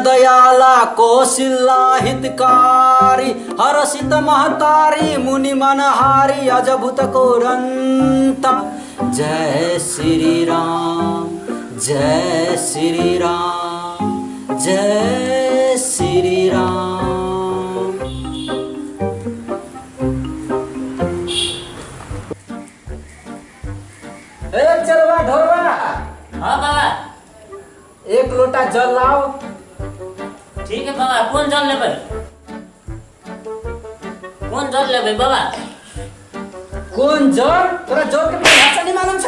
दयाला कौशल्या हितकारी, हरषित महतारी मुनि मनहारी, अजभूत कोरंता। जय श्री राम, जय श्री राम, जय श्री राम। ए चलवा ढोरवा। हाँ बाबा। एक लोटा जल लाओ। ठीक है बाबा। कौन जल लेबै? कौन जल लेबै बाबा? कोन जल? तोरा जल के परिभाषा नहीं मालूम छ?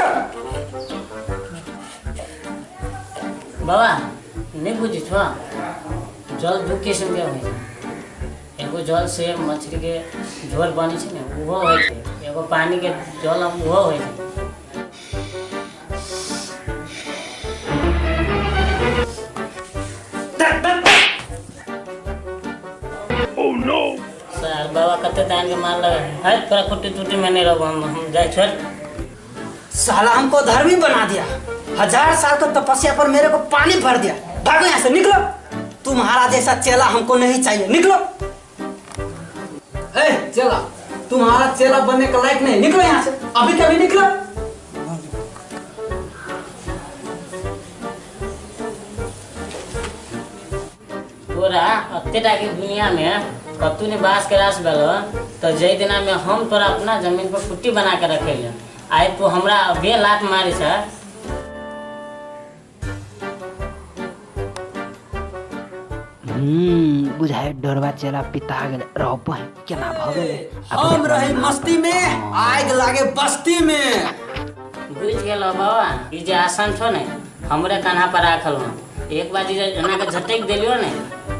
बाबा नहीं बुझी छो, जल दू किस्म के होइ छै। एगो जल से मछली के झोल बनै छै ने, उहो होइ छै। एगो पानी के जल उहो होइ छै। सर बाबा कते दान के मार लगे है, तोरा कुट्टी टूटी में नहीं रहबो, हम जाइ छोड़। साला हमको धर्मी बना दिया, 1000 साल का तपस्या पर मेरे को पानी भर दिया। भागो यहाँ से, निकलो। तुम्हारा जैसा चेला हमको नहीं चाहिए, निकलो। ए चेला, तुम्हारा चेला बनने का लायक नहीं, निकलो यहाँ से, अभी कभी निकलो। तोरा अत्ते टा के दुनिया में कतू ने बास के रास भेलो तो जै दिना में हम तोरा अपना जमीन पर कुट्टी बना के रखेले, आइ तू हमरा अभिये लात मारी छ। बुझाय डरवा चेला पिता गेलै रहो बहिन केना भऽ गेलै। हम रही मस्ती में, आग लागे बस्ती में। बुझ गेलो बाबा, ई जे आसन छो ने हमरे कान्हा पर राखल हो। एक बार जे एना के झटक देलियो ने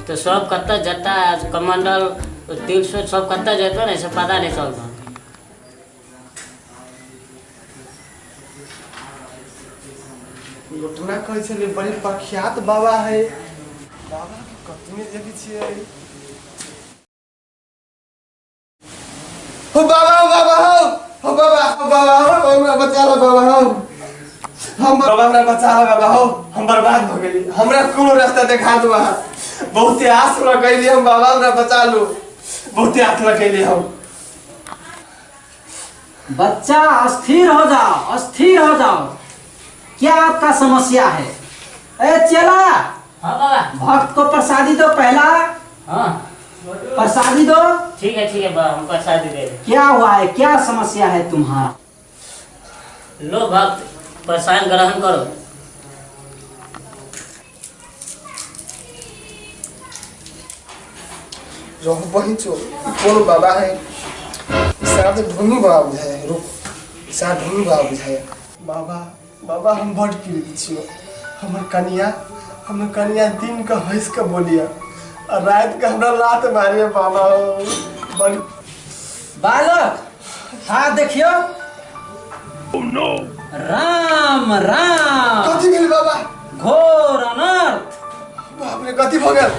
तो सब कत्ता जत्ता कमंडल तिल सब कत्ता जेतो ने से पता नहीं चलतो। लोटना कहै छलै बड़ी प्रख्यात बाबा है, बाबा के कतने देखै छियै। हो बाबा, हो बाबा, हो हो बाबा, हो बाबा, हो हमरा बचा लो बाबा, हो हम बाबा हमरा बचा लो बाबा, हो हम बर्बाद हो गेली, हमरा कोनो रास्ता देखा दो अहाँ। बहुते आस लगैली हम बाबा, हमरा बचा लो, बहुते आस लगैली हम। बच्चा अस्थिर हो जाओ, अस्थिर हो जाओ, क्या आपका समस्या है? ए चेला। हाँ बाबा। भक्त को प्रसादी दो पहला। हाँ। प्रसादी दो। ठीक है, ठीक है बाबा, हम प्रसादी दे दे। क्या हुआ है, क्या समस्या है तुम्हारा? लो भक्त प्रसाद ग्रहण करो। रहो बहिन चो, कौन बाबा है? साथ ढोंगी बाबा बुझाए, रुक, साथ ढोंगी बाबा बुझाए। बाबा, बाबा हम बड़ पीड़ित छियो, हमर कनिया दिन के हंस के बोलिया और रात के हमरा लात मारिए बाबा। बड़ बालक हाथ देखियो। Oh no. Ram Ram. कथी भेल बाबा? घोर अनर्थ। बाप रे, कथी भऽ गेल?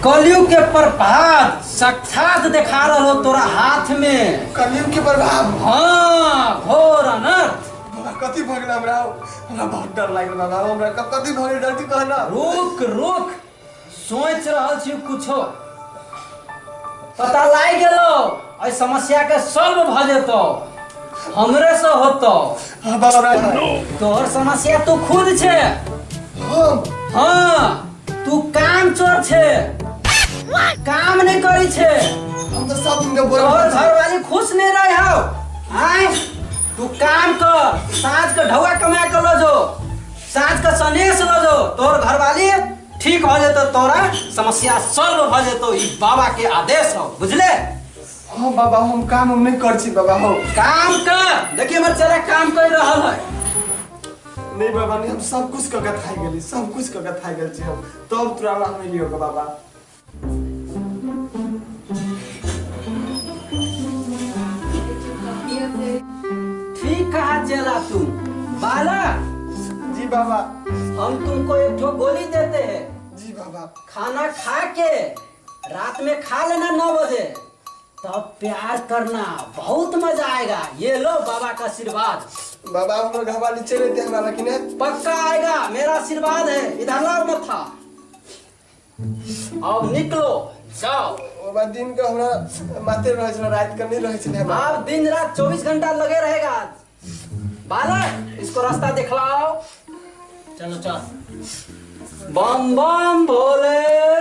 कलयुग के प्रभाव साक्षात देखा रहो तोरा हाथ में। कलयुग के प्रभाव? हाँ, घोर अनर्थ। बाबा कथी भऽ गेल हमरा? हमरा बहुत डर लागि गेल बाबा, हमरा कथी भऽ गेल? डर की कहना? रुक रुक, सोच रहल छी कुछो पता लागि गेलो। एहि समस्या के सॉल्व भऽ जेतौ, हमरे से होतौ। हाँ बाबा, हमरा तोहर समस्या तू खुद छे। हम? हाँ, तू काम चोर छे, काम नहीं करी छे। हम तो सब दिन के बोरा तोहर घरवाली खुश नहीं रहे हो। आय तू काम कर, साँझ के ढौआ कमा के ल जो, साँझ के सनेस ल जो, तोहर घरवाली ठीक हो जेतो, तोरा समस्या सॉल्व हो जेतो। ई बाबा के आदेश हो, बुझले? हाँ बाबा, हम काम उम नहीं कर छी बाबा। हो काम कर, देखिए हमर चेला काम कर रहल है। नहीं बाबा नहीं, हम सब कुछ कऽ के थाकि गेली, सब कुछ कऽ के थाकि गेल छी हम, तब तोरा ला हम एलियो के बाबा। ठीक कहा चेला तुम। बालक। जी बाबा। हम तुमको एक ठो गोली देते हैं। जी बाबा। खाना खा के रात में खा लेना 9 बजे, तब प्यार करना, बहुत मजा आएगा। ये लो बाबा का आशीर्वाद। बाबा हम घरवाली चले थे हमारा कि नहीं? पक्का आएगा, मेरा आशीर्वाद है। इधर लाओ मत्था। अब निकलो जाओ। बाबा दिन के हमरा माते रहै छलै, रात के नहीं रहै छलै। अब दिन रात 24 घंटा लगे रहेगा। बालक इसको रास्ता दिखलाओ। चलो चल। बम बम भोले।